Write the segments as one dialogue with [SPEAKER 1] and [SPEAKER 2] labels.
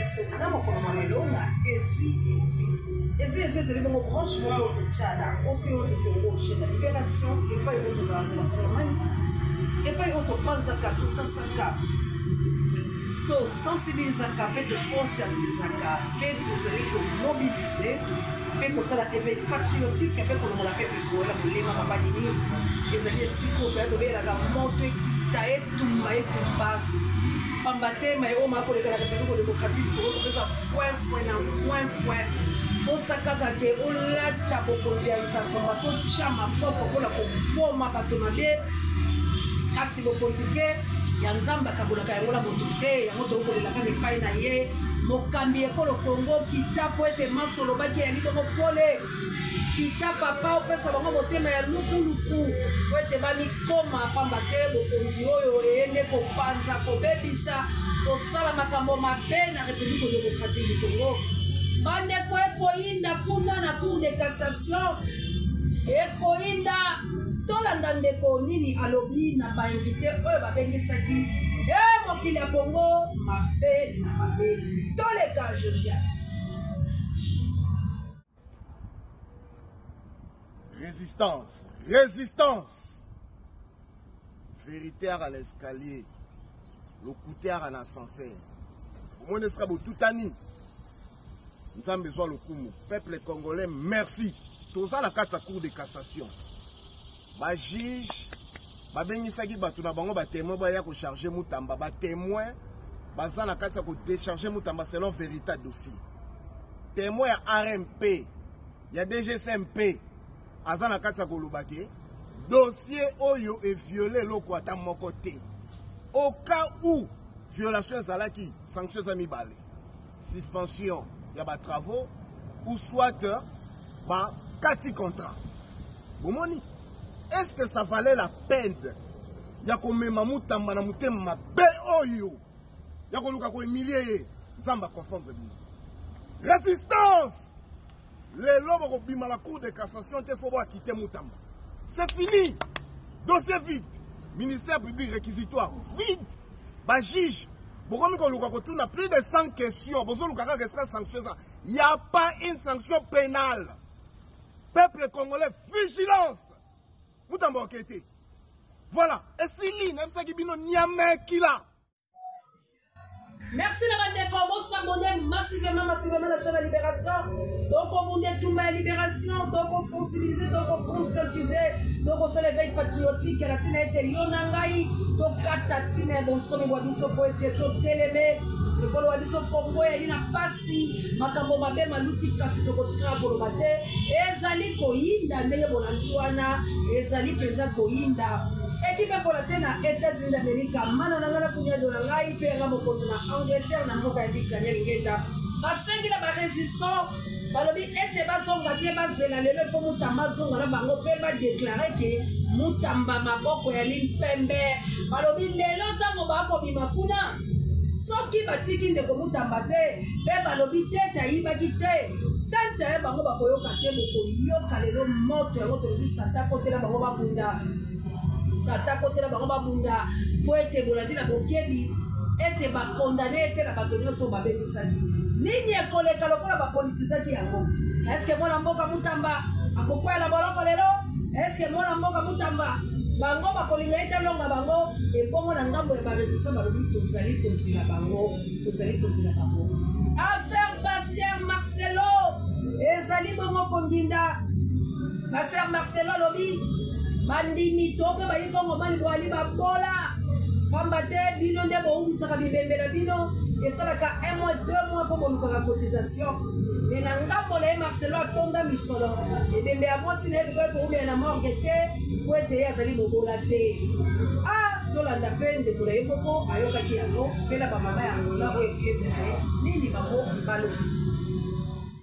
[SPEAKER 1] biso na mokolo mwa lelo na Ezwi Ezwi. Ezwi Ezwi ezali bongo branche moko totya na Océan du Congo chez la Libération epai oyo tozalaka na bakongomani, epai oyo topanzaka, tosasaka, tosensibilisaka mpe toconscientisaka mpe tozali komobilize mpe kosala éveil patriotique mpe kolongola mpe bikola molema papa nini ezali esika oyo mpenza tobeyelaka moto ekita etumba etumba pamba te mai oyo makoleka na République démocratique du Congo kopesa foin foin na foin foin posa kaka ke olata bokonzi ya nzakoma totya maboko mpona koboma bato mabe kasi bokonzi mpe ya nzambe akabolaka yango na moto te yango tokokolela kaka epai na ye mokambi ekolo kongo kita mpo ete manso olobaki yali bongo pole kita papa opesa bango motema ya lukuluku mpo ete bamikoma pamba te bokonzi oyo eye nde kopanza kobebisa kosala makambo mabe na République démocratique du Congo. Bandeko ekoyinda kuna na cour de cassation ekoyinda. Tolanda ndeko nini alobi na bainvite oyo babengisaki e mokili ya Congo mabe na mabe. Toleka Josias.
[SPEAKER 2] Résistance, résistance. Vérité à l'escalier, lokuta à l'ascenseur. Omoni esika botutani. Nzambe ezwa lokumu. Peuple congolais, merci. Toza na kati ya cour de cassation. Ba juge babengisaki bato na bango ba témoin baya ko charger Mutamba, ba témoin baza na kati ya ko décharger Mutamba selon véritable dossier. Témoin ya RMP ya DGCMP aza na kati ya koloba ke dossier oyo eviole eloko ata moko te. Au cas où violation ezalaki, sanction eza mibale, suspension ya ba travaux ou soit ba kati contrat. Bomoni, est-ce que ça valait la peine ya komema Mutamba na motema mabe oyo ya koluka kohumilie ye? Nzambe aconfondre bino. Résistance! Lelo bokobima la cour de cassation te, faut boakite Mutamba. C'est fini. Dossier vide. Ministère public réquisitoire vide. Ba juge bokomi koluka kotuna plus de 100 questions. Bozoluka kaka esika sanction eza. Il n'y a pas une sanction pénale. Peuple congolais, vigilance. Mutamba okete. Voilà. Esili nayebisaki bino nyamekila.
[SPEAKER 1] Merci na bandeko bosabone massivement massivement na chaîne ya libération. Tokobunda etumba ya libération, tokosensibilize, tokoconscientize, tokosala éveil patriotique na ntina ete yo na ngai tokata ntina ya bonsomi bwa biso mpo ete toteleme ekolo wa biso Kongo eyali na pasi, makambo mabe maluti, kasi tokotikala koloba te. Ezali koyinda ndenge bolandi wana, ezali mpenza koyinda. Ekipe epola te na Etats-Unis d'Amerique, mana na ngai na kunyado na ngai mpe yanga mokonzi na Angleterre na mboka ya Big Daniel Ngenda basengi na baresistant balobi ete bazonga te, bazela lelo ifo Mutamba azonga na bango mpe badeklare ke Mutamba maboko ya limpembe. Balobi lelo ntango bakobima kuna soki batiki ndeko Mutamba te mpe balobi te ete ayibaki te tante ya bango bakoyoka te, bokoyoka lelo moto yango. Tolobi sata kotela bango babunda, sata kotela bango babunda mpo ete bolandi na bokebi ete bakondane ete na bato nyonso babebisaki nini ekoleka lokola bapolitizaki yango. Eske mwana mboka Mutamba akokwea na boloko lelo? Eske mwana mboka Mutamba bango bakolinga ete alonga bango? Ebongo na ngambo ya baresistant balobi tozali kozela bango, tozali kozela bango. Affaire Pasteur Marcelo ezali bongo konginda. Pasteur Marcelo alobi bandimi to mpe bayi kongomani boali babola pamba te bino nde bowumisaka bibembe na bino, esalaka 1 mois 2 mois mpo bolukaka cotisation. Me na ngambo na ye Marcelo atonda misolo, ebembe ya mwasi na ye ekoki kowumela na morgue te mpo ete ye azali mobola te. A tolanda mpe ndeko na ye moko ayokaki yango mpe na bamama ya Angola oyo eklezia na ye nini bango balobi.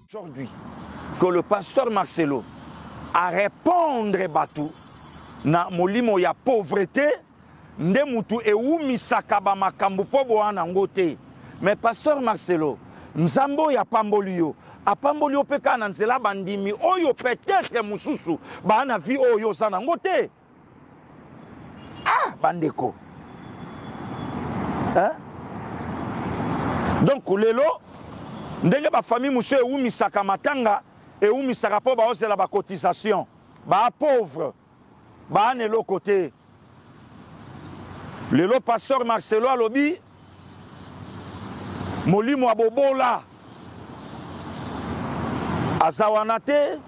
[SPEAKER 3] Aujourd'hui, que le pasteur Marcelo a répondre bato na molimo ya pauvreté nde mutu ewumisaka ba makambo mpo boa nango te. Mais pasteur Marcelo, Nzambe oyo apamboli yo, apamboli yo mpe kaka na nzela bandimi oyo peut-être mosusu baa na vie oyo oza nango te. Ah, bandeko. Hein? Donc lelo Ndenge bafamille mosusu ewumisaka matanga, ewumisaka mpo baozela bacotisation, ba pauvre, baa na eloko te. Lelo pasteur Marcelo alobi molimo ya bobola aza wana te,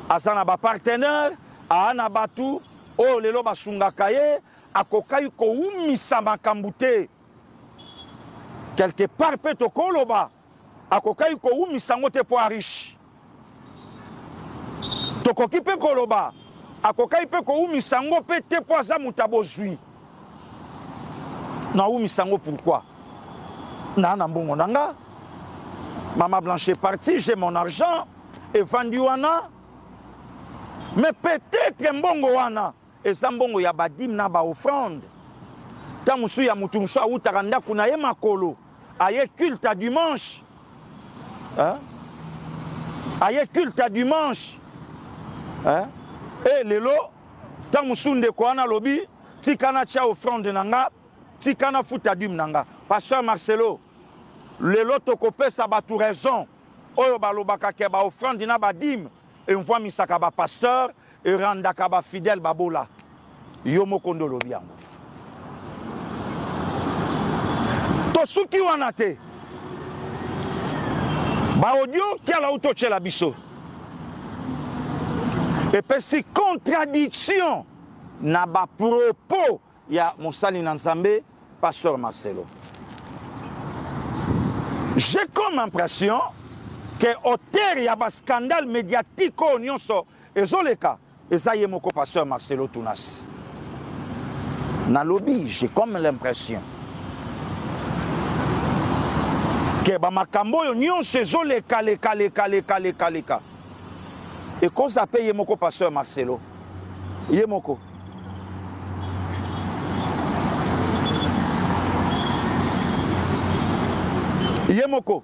[SPEAKER 3] aza na bapartenaire, aa na bato oyo lelo basungaka ye, akokaki kowumisa makambo te. Quelque part mpe tokoloba akokaki kowumisa yango te mpo ariche. Tokoki mpe koloba akokaki mpe kowumisa yango mpe te mpo aza moto ya bozwi. Nawumisa yango pourquoi? Naa na mbongo na nga, mama Blanche est partie, j'ai mon argent evandi wana, mais peut-être mbongo wana eza mbongo ya badime na baofrande. Ntango mosusu ya motu mosusu awutaka ndako na ye makolo, aye culte ya dimanche, hein? Aye culte ya dimanche, hein? E lelo ntango mosusu ndeko wana alobi tika natya ofrande na nga, tika nafuta dime na nga. Pasteur Marcelo, lelo tokopesa bato raison oyo balobaka ke baofrande na badime emvwamisaka bapasteur, erandaka bafidèle babola. Yo moko nde olobi yango. Tosuki wana te, baaudio kiala uto otyela biso epesi contradiction na bapropos ya mosali na Nzambe pasteur Marcelo. J'ai comme impression que auteur ya ba scandale médiatique oyo nyonso ezoleka eza ye moko pasteur Marcelo Tunasi. Nalobi, j'ai comme l'impression que ba makambo oyo nyonso ezoleka leka leka leka leka leka ekoza pe ye moko pasteur Marcelo ye moko. Ye moko.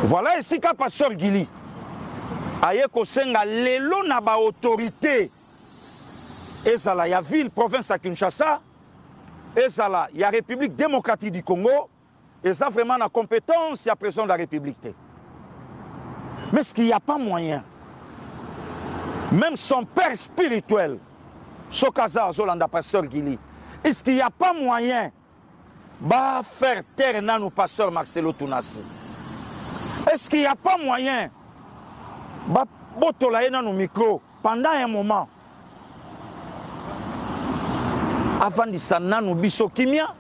[SPEAKER 3] Voilà esika pasteur Gili aye kosenga lelo na ba autorité ezala ya ville province ya Kinshasa, ezala ya République démocratique du Congo, eza vraiment na compétence ya président de la République te. Mais ce qu'il n'y a pas moyen, même son père spirituel soki aza azolanda pasteur Gili, est-ce qu'il n'y a pas moyen ba faire taire nanu pasteur Marcelo Tunasi? Est-ce qu'il n'y a pas moyen ba botola ye nanu micro pendant un moment, avandisa nanu biso kimia?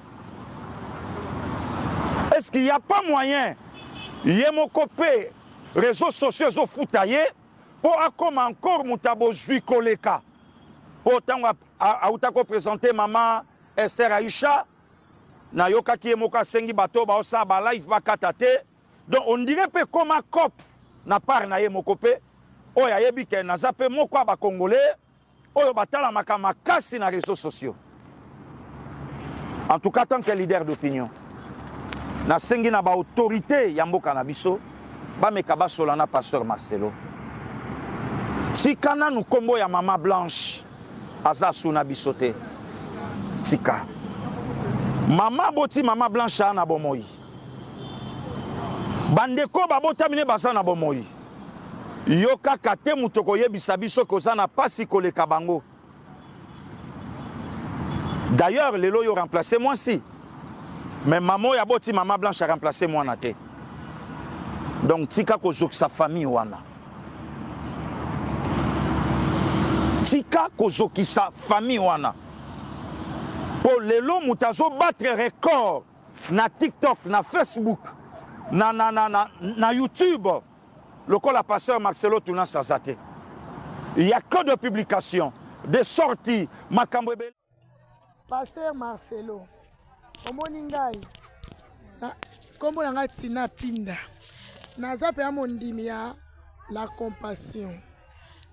[SPEAKER 3] Est-ce qu'il n'y a pas moyen ye moko pe réseaux sociaux ezofuta ye po akoma encore moto ya bozwi koleka? Po ntango auta kopresente mama Esther Aisha, nayokaki ye moko asengi bato baosala ba live bakata te. Donc on dirait pe koma cop na part na ye moko pe oyo ayebi ke naza pe moko ya ba Congolais oyo batalamaka makasi na réseaux sociaux. En tout cas, tant que leader d'opinion, nasengi na ba autorité ya mboka na biso bameka basola na pasteur Marcelo. Tika nanu kombo ya mama Blanche aza suna biso te. Tika mama boti mama Blanche na bomoi, bandeko babotami ne baza na bomoi. Yo kaka te moto koyebisa biso koza na pasi koleka bango. D'ailleurs lelo yo remplacer mwasi, mais mama oyo aboti mama Blanche a remplacer mwana te. Donc tika kozokisa famille wana, tika kozokisa famille wana. Po lelo moto azobattre record na TikTok, na Facebook, na, na, na, na, na YouTube lokola pasteur Marcelo Tunasi aza te. Il y a que de publications, de sorties, makambo ebele.
[SPEAKER 4] Pasteur Marcelo, omoni ngai kombo na ngai Tina Pinda, naza mpenza mondimi ya la compassion,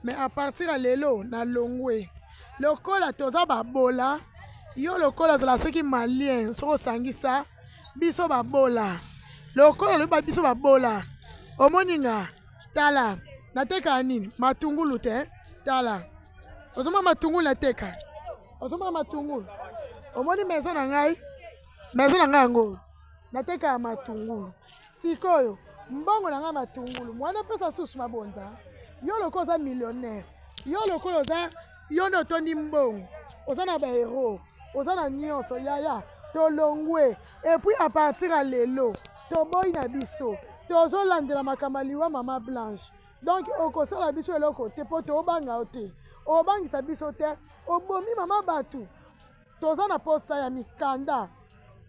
[SPEAKER 4] mais à partir ya lelo nalongwe lokola toza babola. Yo lokola ozala soki malien, soki osangisa biso babola, lokola olobi biso babola, omoni nga tala natekaka nini? Matungulu te, tala ozomona matungulu nateka, ozomona matungulu, omoni maison na ngai. Maison na ngai yango natekaka matungulu. Sikoyo mbongo na ngai matungulu mwana pesa susu mabonza. Yo lokola oza millionnaire, yo lokola oza yo nde otondi mbongo, oza na ba euro, oza na nyonso yaya, tolongwe. Et puis à partir ya lelo toboyi na biso, tozolandela makambo ya liwa mama Blanche. Donc okosala biso eloko te mpo tobanga yo te, obangisa biso te, obomi mama bato. Toza na posa ya mikanda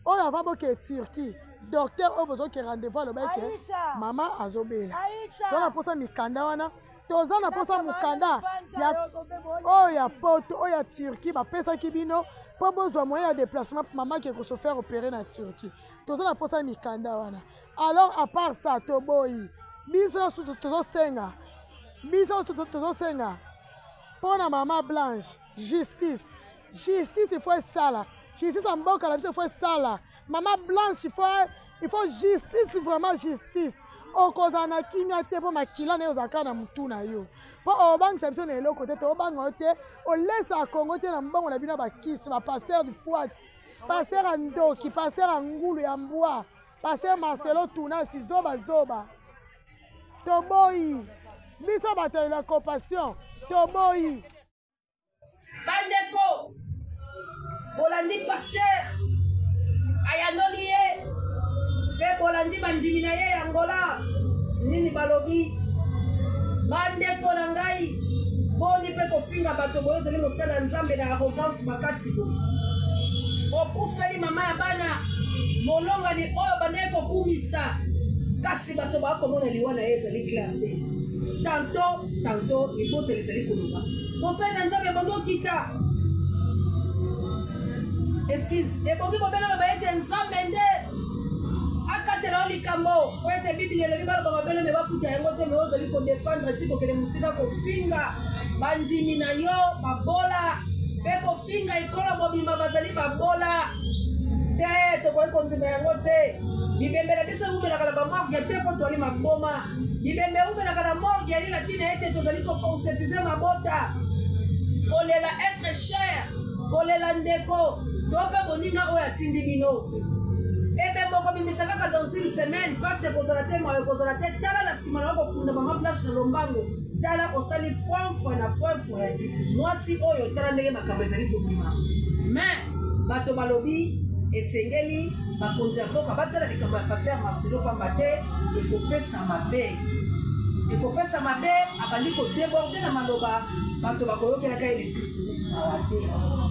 [SPEAKER 4] oyo avant boke Turquie, docteur oyo bozoke rendez-vous alobaki ke mama azobela. Toza na posa mikanda wana, toza na posa mokanda ya oyo ya poto oyo ya Turquie bapesaki bino mpo bozwa moyen ya déplacement mama ke ko se faire opérer na Turquie. Toza na posa mikanda wana. Alors à part ça toboyi biso nyonso tozosenga, biso nyonso tozosenga mpo na mama Blanche justice. Justice il faut esala, justice ya mboka na biso il faut esala. Mama Blanche il faut justice, vraiment justice. Okozala na kimia te mpo makila na yo ozalaka na mutu na yo, mpo obangisa biso na eloko te, tobanga yo te, olesaka Congo te na mbongo na bino ya bakisi, ba pasteur du fuat, pasteur ya ndoki, pasteur ya ngulu ya mbwa, pasteur Marcelo Tunasi, zoba zoba. Toboyi biso bato ya la compassion, toboyi.
[SPEAKER 1] Bandeko, bolandi pasteur ayanoli ye mpe bolandi bandimi na ye ya Angola nini balobi. Bandeko na ngai, boni mpe kofinga bato boye, ozali mosala ya Nzambe na arrogance makasi boye. Okufeli mama ya bana, molongani oyo bandaki kokumisa, kasi bato bakomona liwa na ye ezali clair te. Tanto tanto libota lizali koloba mosali na Nzambe ebongi okita, excuse, ebongi bobela loba ete Nzambe nde akatela yo likambo, po ete Biblia elobi baloba mabele me bakuta yango te. Me ozali kodefendre ti kokende mosika kofinga bandimi na yo babola mpe kofinga ekolo mobimba bazali babola te. Tokoki kondima yango te. Bibembe na biso ewumelaka na bamorgue te mpo toali maboma. Bibembe ewumelaka na morgue yali na ntina ete tozali kokonscientize mabota, kolela être cher, kolela ndeko to mpe moninga oyo atindi bino. Ebembe okobimisa kaka dans une semaine, mpasi ekozala te, mawa ekozala te. Tala na nsima na yo kokunda mama Blanche na lombango, tala osali fwamfwe na fwamfwe mwasi oyo, tala ndenge makambo ezali kobima. Mais bato balobi esengeli bakonzi ya mboka batala likambo ya pasteur Marcelo, pamba te ekopesa mabe, ekopesa mabe. Abandi kodeborde na maloba, bato bakoyokelaka ye lisusu mawa te.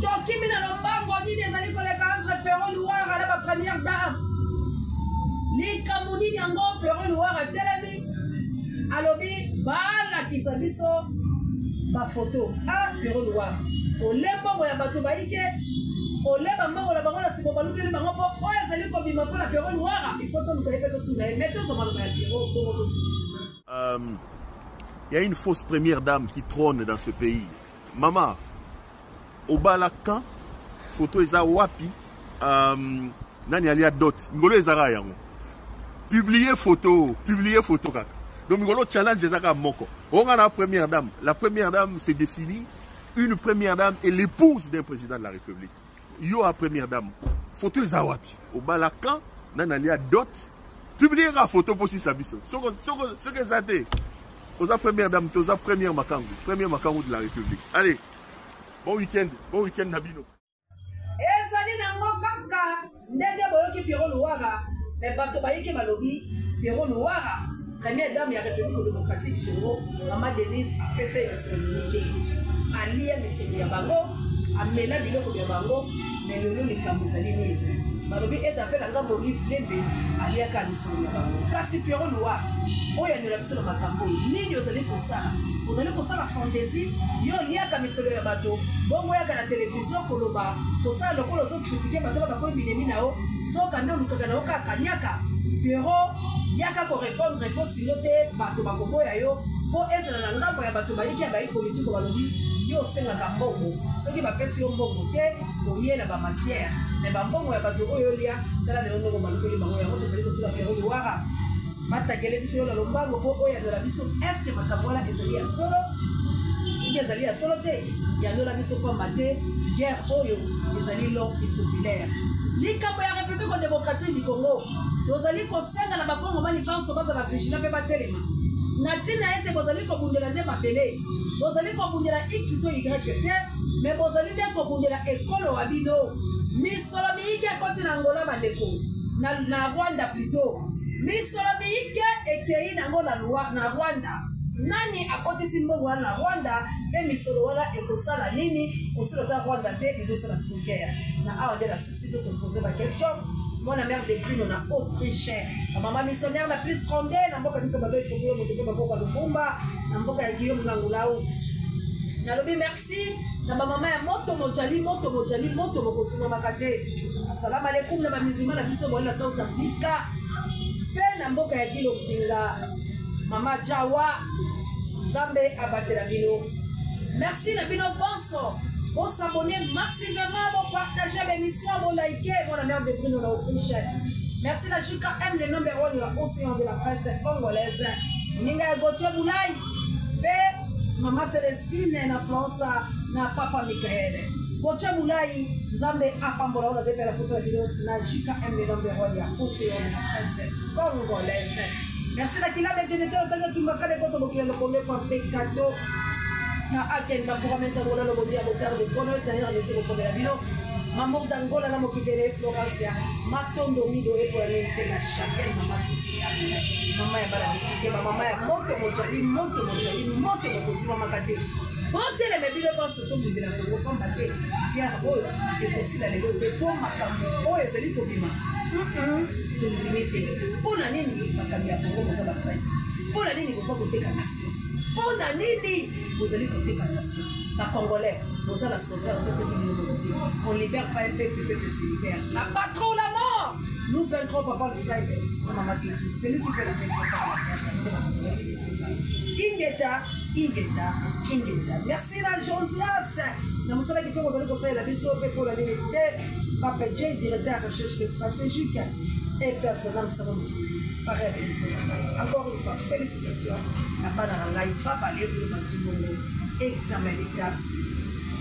[SPEAKER 1] Tokimi na lombango, nini ezali koleka entre Pero Luwara na ba première dame? Likambo nini yango? Pero Luwara atelemi, alobi balakisa biso bafoto. Ah, Pero Luwara, ole mbongo ya bato bayike, ole bambongo na bango na nsima balukeli bango, mpo oyo ezali kobima mpo na Pero Luwara, il faut toluka ye mpe totuna ye. Me tozwa maloba ya Pero bongo tosilisa.
[SPEAKER 2] Il y a une fausse première dame qui trône dans ce pays. Maman, obala quand photo eza wapi? Nani alia dot ngolo ezaka yango. Publier photo, publier photo kaka. Donc ngolo challenge ezaka moko. On a la première dame. La première dame se définit une première dame est l'épouse d'un président de la République. Yo a première dame. Photo eza wapi? Obala quand nani alia dot? Publier la photo pour si ça biso. Soko soko soko eza te. Oza première dame, toza première makangu, première makangu de la République. Allez, bon week-end, bon week-end Nabino.
[SPEAKER 1] Ezali nango kaka ndenge boyoki Pierrot Luwara, mais bato bayiki balobi Pierrot Luwara, première dame ya République démocratique du Congo, Mama Denise apesa ye misolo mingi, alia misolo ya bango, amela biloko bya bango, mais lelo likambo ezali nini? Balobi eza mpe na ngambo Olive Lembe aliaka misolo na bango. Kasi Pierrot Luwara oyo anyola biso na makambo oyo, nini ozali kosala? Ozali kosala fantaisie, yo oliaka misolo ya bato, bongo oyaka na televizio koloba, kosala lokola ozokritike bato na bakomi binemi na yo, nzoka nde olukaka na yo kaka kaniaka. Pierrot, yaka korepondre mpo sino te bato bakoboya yo, mpo ezala na ngambo ya bato bayiki ya bayi politiko balobi yo osengaka mbongo, soki bapesi yo mbongo te oye na bamatière, me bambongo ya bato oyo olia, tala lelo ndenge balukeli bango yango. Tozali kotuna Pierrot Luwara batangele biso yo na lombango mpo oyo yandola biso, eske makambo wana ezali ya solo? Soki ezali ya solo te, yandola biso, pamba te guerre oyo ezali long et populaire. Likambo ya République démocratique du Congo, tozali kosenga na bakongomani banso bazala vigilant mpe batelema na ntina ete bozali kobundela nde mabele, bozali kobundela x to y te, me bozali nde kobundela ekolo wa bino. Misolo miyike ekoti na Angola bandeko, na, na Rwanda plutot. Misolo miyike ekei nango na, na Rwanda. Nani akotisi mbongo wana na Rwanda mpe misolo wana ekosala nini? Kosolo ta Rwanda te ezosala biso guerre. Na awa nde na suksi to se poser ba question. Mwana mère de Bruno na Autriche, ba mama missionnaire na plus 32 na mboka miko babe fokuyo moto mpe maboko ya Lubumba na mboka ya Guillaume Ngangulau. Nalobi merci na bamama ya moto mojali moto mojali moto mokozimamaka te. Asalamu alaikum na bamizima na biso boye na South Africa mpe na mboka ya Gilo Pinga. Mama Jawa, Nzambe abatela bino. Merci na bino bonso. Bo s'abonner massivement, bo partager l'émission, bo liker. Mon mère de Bruno na Autriche. Merci na JKM, le number one de la océan de la presse congolaise. Moninga ya Gauthier Boulay, pe Mama Célestine na France, na Papa Michael. Gauthier Boulay, Nzambe apambola oyo nazali mpe na posa na bino na JKM, le number one ya océan de la presse congolaise. Merci na kilame genetelo tanga tumbakale koto bokila lokonde fa mpe kato na aken bakuramenta ngola lobobi ya botaro bokono etayera mesi kokomela bino mamour dangola na mokitele florencia matondo mido epola nini te na chapelle mama sociale mama ya bana mitike bamama ya moto mojali moto mojali moto mokozimamaka te boteleme bino banso tobundela kongo pamba te guerre oyo ekosila lelo te mpo makambo oyo ezali kobima tondimi te. Mpo na nini makambo ya Congo boza ba traître? Mpo na nini boza koteka nation? Mpo na nini bozali koteka nation? Ba Congolais boza na sauveur te soki bino moko te. On libère pas un peuple, peuple se libère. La patron ou la mort! Nous vaincrons papa Fred na mama Cléry. Celui qui veut la paix prépare la guerre. Nde ba Congolais c'est tout ça. Ingeta, ingeta, ingeta. Merci na Josias. Na mosala kitoko ozali kosalela biso mpe mpo na nini te Papa J, directeur ya recherche stratégique et personnel mosala mokonzi pareil ya émission na ngai. Encore une fois, félicitations na bana na ngai babale oyo bazwi bongo examen d'état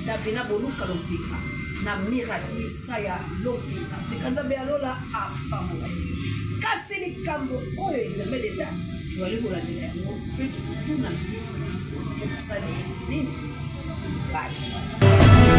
[SPEAKER 1] Davina Boluka Lompika na Miradi Saya Lompika. Tika Nzambe ya lola apambola bino. Kasi likambo oyo examen d'état tozali kolandela yango mpe tokotuna ministre na biso osali nini? Bye.